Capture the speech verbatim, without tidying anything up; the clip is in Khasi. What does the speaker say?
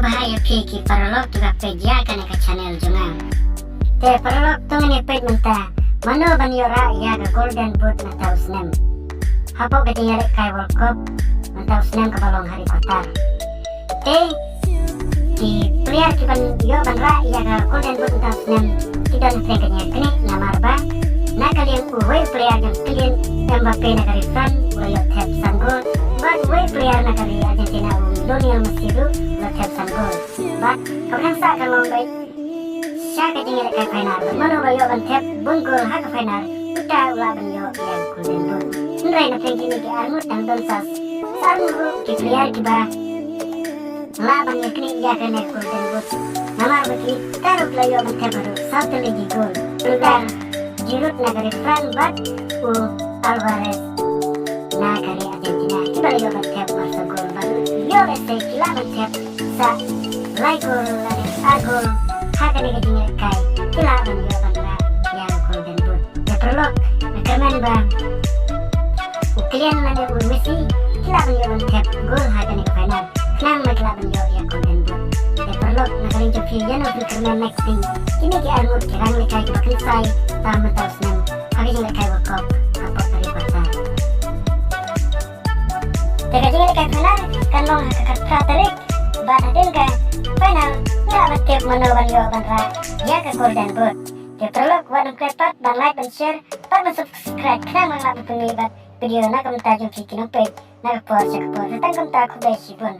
Hi ïa phi ki paralok kiba peit ïa kane ka channel jong nga. Te paralok, to ngin ïa peit mynta mano ban ïoh rah ïa ka Golden Boot mynta u snem. Hapoh ka jingïalehkai World Cup mynta u snem kaba long ha ri Qatar. Te ki player kiban ïoh ban rah ïa ka Golden Boot mynta u snem ki don hapdeng ka jingïakhih namar ba na ka liang uwei u player jong Kylian Mbappe na ka ri France u la ïoh thep san gol, bad uwei u player na ka ri Argentina u Lionel Messi ruh u la thep san gol. Bad kaba dang sah ka long ba sha ka jingïalehkai final, mano ba ïoh ban thep bun gol ha ka final, uta u lah ban ïoh ïa ka Golden Boot. Hynrei na pdeng kine ki arngut dang don sa, sa arngut ruh ki player kiba lah ban ïakhih ïa kane ka Golden Boot. Namar ba ki ta ruh la ïoh ban thep haduh saw tylli ki gol. Uta Giroud na ka ri France bad u Alvarez na ka ri Argentina kiba la ïoh ban thep marsaw gol, bad ïoh lehse ki lah ban thep sa lai gol lane ar gol ha kane ka jingïalehkai, ki lah ban ïoh ban rah ïa ka Golden Boot. Te paralok, nga kyrmen ba u Kylian lane u Messi ki lah ban ïoh ban thep gol ha kane ka final, khnang ba ki lah ban ïoh ïa ka Golden Boot. Te paralok, na ka liang jong phi, ïano phi kyrmen next thing? Kine ki arngut ki ranglehkai kiba kynsai tam mynta u snem ha ka jingïalehkai World Cup hapoh ka ri Qatar. Te ka jingïalehkai final kan long ha ka khatphra tarik, bad hadien ka final ngi lah ban tip mano ban ïoh ban rah ïa ka Golden Boot. Te paralok, wat nym klet pat ban like, ban share bad ban subscribe khnang ba ngin lah ban pynmih bad video na ka bynta jong phi ki nongpeit na ka por sha ka por. Te tang kumta, khublei shibun.